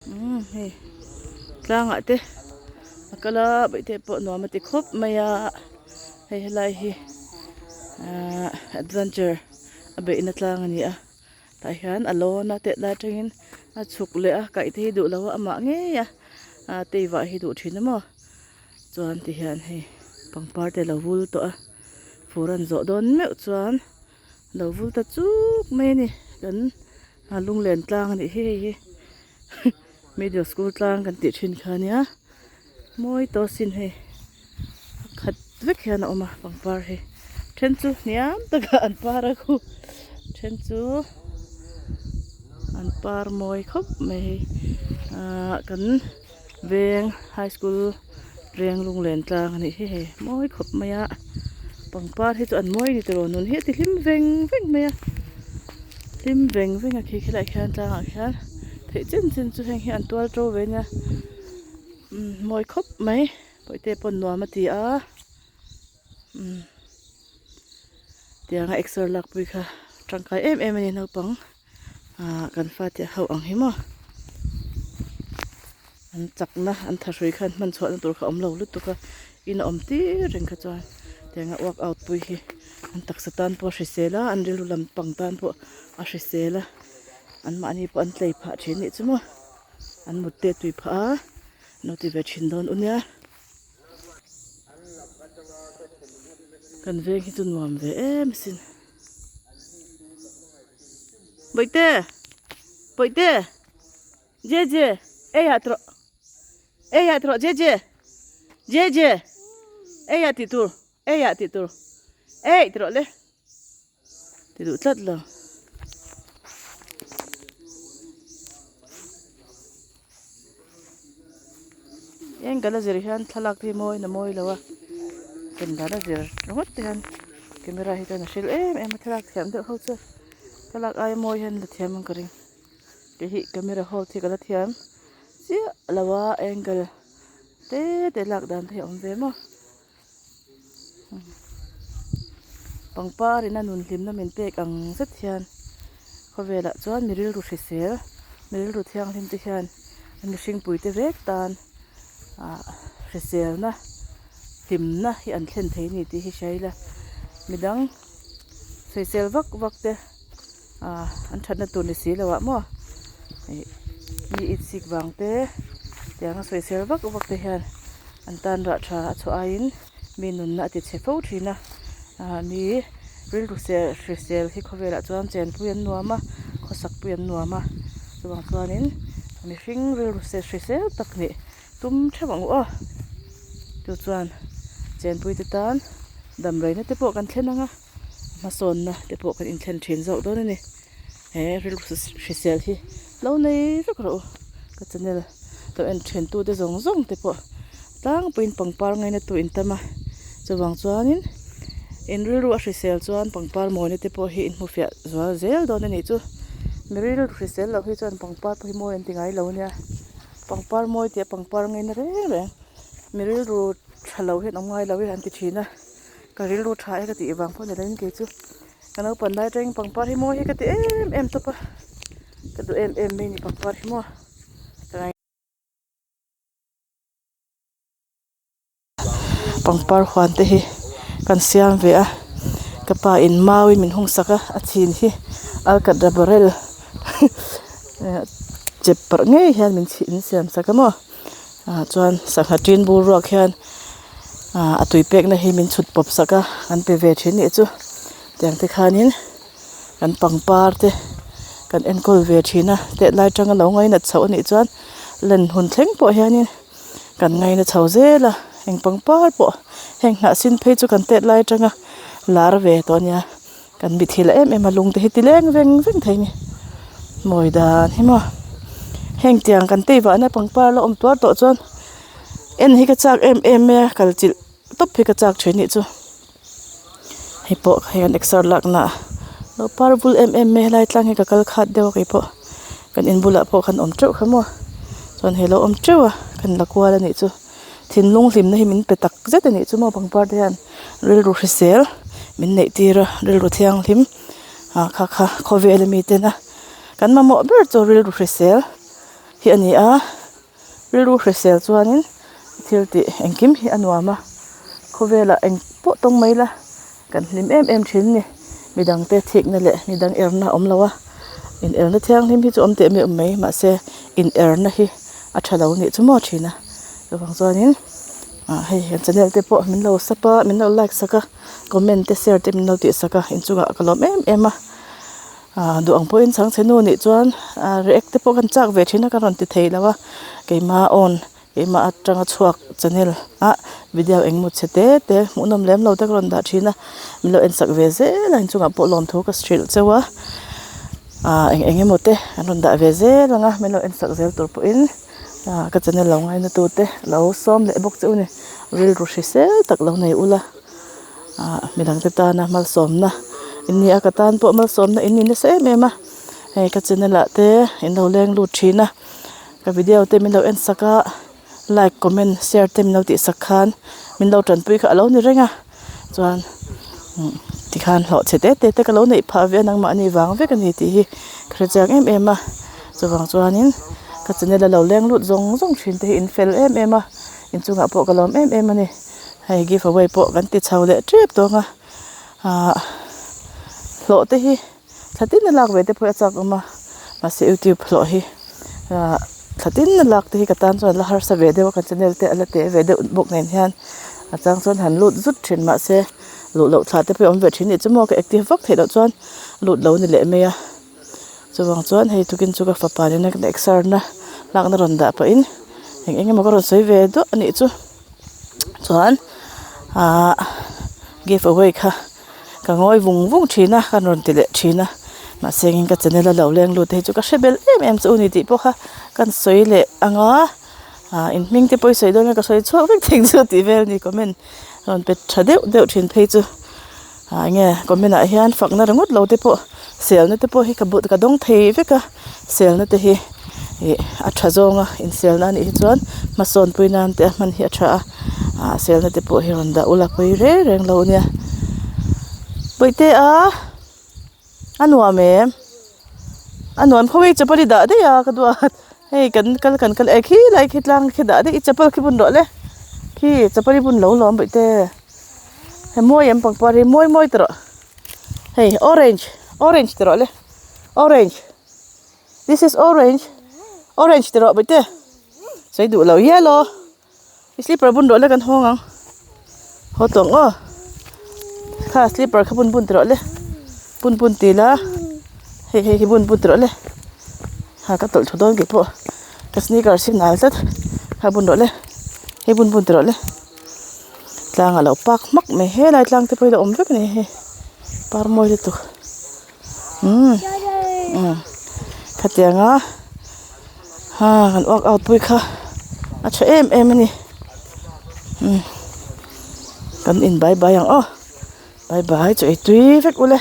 Umm hei tlangah te a kal a bawihte pawh nuam a ti khawp mai a hei helai hi ahh adventure a beihna tlang a ni a tah hian a lawn a teh lai atangin a chhuk leh a kaih te hi duh lo a amah ngei a ah tei vah hi duh thin a maw chuan ti hian hei pangpar te a lo vul tawh a fur an zawh dawn meuh chuan lo vul ta chuk mai a ni kan a lunglen tlang a nih hi hei hi middle school tlang kan tih thin kha ania mawi tawh sin hei a khat vek hian a awm a pangpar hi then chu hniam takah an par a khu then chu an par mawi khawp mai hei ahh kan veng high school veng lunglen tlang a nih hi hei mawi khawp mai a pangpar hi chu an mawi a ni tiraw nun hi a ti hlim veng veng mai a hlim veng veng a khi khilaiah khian tlangah khian theih chin chin chu heng hi an tual to ve nia umm mawi khawp mai pawihte pawn nuam a ti a umm tianga exer lakpui kha tangkai em em a ni naupang. Ahh kan fate ho ang hi maw an chakna an thahrui khan hman chhuahna tur kha a awm lo lutuk a in a awm tir reng kha chuan tianga workout pui hi an taksa tan pawh a hrisel a an rilru lampang tan pawh a hrisel a anmahni pawh an tlei phah thin nih chu maw an mut te tui phah a an lo ti ve thin dawn u nia. Kan veng hi chu nuam ve em asin. Bawihte! Bawihte! Jeje! Ei ah tawh Ei ah tawh Jeje! Jeje! Ei ah tih tur Ei ah tih tur Ei ti rawh le Ti duh tlat lo. Eng kan la zir hian thlalak te hi mawi na mawi lo a ken dan a zir ringawt te hian camera hi chuan a hril em em a thlalak thiam deuh ho chu thlalak aia mawi hian la thiam ang ka ring kei hi camera hold hi ka la thiam chiah lo a angle te te lak dan te hi a awm ve maw. Pangpar in a nun hlimna min pek ang zet hian khawvelah chuan mi rilru hrisel mi rilru thianghlim te hian an mihring pui te vek tan ah hriselna hlimna hi an thlen thei a ni tih hi hria ila midang sawisel vak vak te ah an thatna tur ni si lo ah maw ih mi itsik vang te tianga sawisel vak vak te hian an tan rah tha a chhuah aiin mi nunna a ti chhe fo thin a ah mi rilru sel hrisel hi khawvelah chuan chenpui an nuam a khawsak pui an nuam a chuvang chuanin mihring rilru sel hrisel tak nih tum theuh ang u aw chu chuan chenpui te tan damdawiina te pawh kan thlen ang a. Hmasawnna te pawh kan inthlen thin zawk dawn a ni. He rilru hrisel hi lo nei vek rawh u. Ka channel lo en then tu te zawng zawng te pawh tlangpuiin pangpar ngaina tu in tam a. Chuvang chuanin in rilru a hrisel chuan pangpar mawina te pawh hi in hmu fiah zual zel dawn a nih chu. Mi rilru hrisel loh hi chuan pangpar pawh hi mawi an ti ngai lo ania. Pangpar mawi tih a pangpar ngaina reng reng mi rilru tha lo hian awm ngai lo hi an ti thin a. Ka rilru tha e ka tih vang pawh ni lovin kei chu ka naupang lai atangin pangpar hi mawi hi ka ti em em tawp a ka duh em em mai a ni pangpar hi maw pangpar huan te hi kan siam ve a ka pa in mau in min hung sak a a chhin hi alkatra barrel chep parh ngei hian min siam sak a maw. Ah chuan sangha tin bur ruak hian ah a tui pekna hi min chhut pawp sak a an pe ve thin nih chu tiang te khanin kan pangpar te kan enkawl ve thin a teh lai atanga lo ngainat chhoh anih chuan len hun thleng pawh hianin kan ngaina chho zel a eng pangpar pawh heng hnah sin phei chu kan tet lai atanga lar ve tawh ania kan mithil em em a lung te hi ti leng veng veng thei a ni mawi dan hi maw heng tiang kan tei vahna pangpar la awm tuar tawh chuan en hi ka chak em em mai a kal chilh tawp hi ka chak thin nih chu hei pawh hei an exer lakna lo par bul em em mai helai tlang hi ka kal khat deuh a keipawh kan in bulah pawh khan awm teuh kha maw chuan hei lo awm teuh a kan la kual a nih chu. Thinlung hlimna hi min pe tak zet a nih chu maw pangpar te hian rilru hrisel min neih tir a rilru thianghlim ah kha kha khawvel ami tena kan mamawh ber chu rilru hrisel. hi a ni a rilru hrisel chuanin thil tih engkim hi a nuam a khawvelah eng pawh tawng mai ila kan hlim em em thin a ni midang te thikna leh midang erna a awm lo a in erna thianghlim hi chu awm teh meuh mai mahse in erna hi a tha lo anih chu maw thin a chuvang chuanin ah hei kan channel te pawh min lo sub a min lo like sak a comment te share te min lo tih sak a inchungah ka lawm em em a ah duh ang pawhin chhangchhe nu nih chuan ah react te pawh kan chak ve thin a ka rawn ti thei lo a keimah awn keimah atanga chhuak channel ah video engemaw chhe te te hmuhnawm lem lo te ka rawn dah thin a min lo en sak ve zel a inchungah pawh lawmthu ka hrilh cheu a ah eng eng emaw te an rawn dah ve zel ang a min lo en sak zel tur pawhin ah ka channel lo ngaina tu te lo sawm leh bawk cheu a ni rilru hrisel tak lo nei ula ah midang te tana malsawmna in ni a ka tan pawh malsawmna in ni nasa em em a hei ka channel ah te in lo leng lut thin a. Ka video te min lo en sak a like comment share te min lo tih sak khan min lo tanpui kha a lo ni reng a chuan tikhan hlawh chhe te te te ka lo neih phah ve a nangmahni vang vek a ni tih hi ka hre chiang em em a chuvang chuanin ka channel a lo leng lut zawng zawng thin te hi in fel em em a inchungah pawh ka lawm em em a ni hei give away pawh kan ti chho leh tep tawng a ahh hlawh te hi. Thla tin a lak ve te pawh hi a chak awm a mahse youtube hlawh hi ah thla tin a lak te hi ka tan chuan la harsa ve deuh a ka channel te a la teh ve deuh bawk nen hian a chang chuan han lut zut thin mahse luh loh thla te pawh hi a awm ve thin anih chu maw ka active vak theih loh chuan lut lo a ni leh mai a chuvang chuan hei tukin chu ka fapa nena kan exer na lakna rawn dah pahin eng eng emaw ka rawn sawi ve duah a nih chu chuan ah give away kha. Ka ngawi vung vung thin a, ka rawn ti leh thin a, mahse engin ka channel a lo leng lut te hi chu ka hre bel em em chu u ni tih pawh kha kan sawi leh ang a, ah in hming te pawh i sawi dawn a ka sawi chhuak vek thei chu tih vel a ni comment rawn pe tha deuh deuh thin phei chu ah enge comment ah hian fakna ringawt lo te pawh selna te pawh hi ka ka dawng thei vek a selna te hi ih a tha zawng a inselna a nih hi chuan hmasawn pui nan te a hman hi a tha a. Ah selna te pawh hi rawn dah ula pawi reng reng lo nia bawihte a a nuam em a nuam khaw i chapal i dah daih a ka duat hei kan kal kan kal eh khi lai khi tlang khi dah daih i chapal khi bun rawh le khi chapal i bun lo lawm bawihte hei mawi em pangpar hi mawi mawi tawh rawh hei orange orange ti rawh le orange. This is orange orange ti rawh bawihte sawi duh lo yellow i slipper bun rawh le kan hawng ang haw tawh ang aw kha slipper kha bun bun ti rawh le bun bun ti la hei hei hi bun bun ti rawh le ha ka tawlh thu dawn kei pawh ka sneakers hi nal tlat kha bun rawh le hei bun bun ti rawh le tlang a lo pak hmak mai helai tlang te pawh hi a lo awm vek a ni hei par mawi lutuk. Umm umm khatianga ha kan work out pui kha a tha em em a ni umm kan in bye bye ang aw bye bye chaw ei tui vek ule.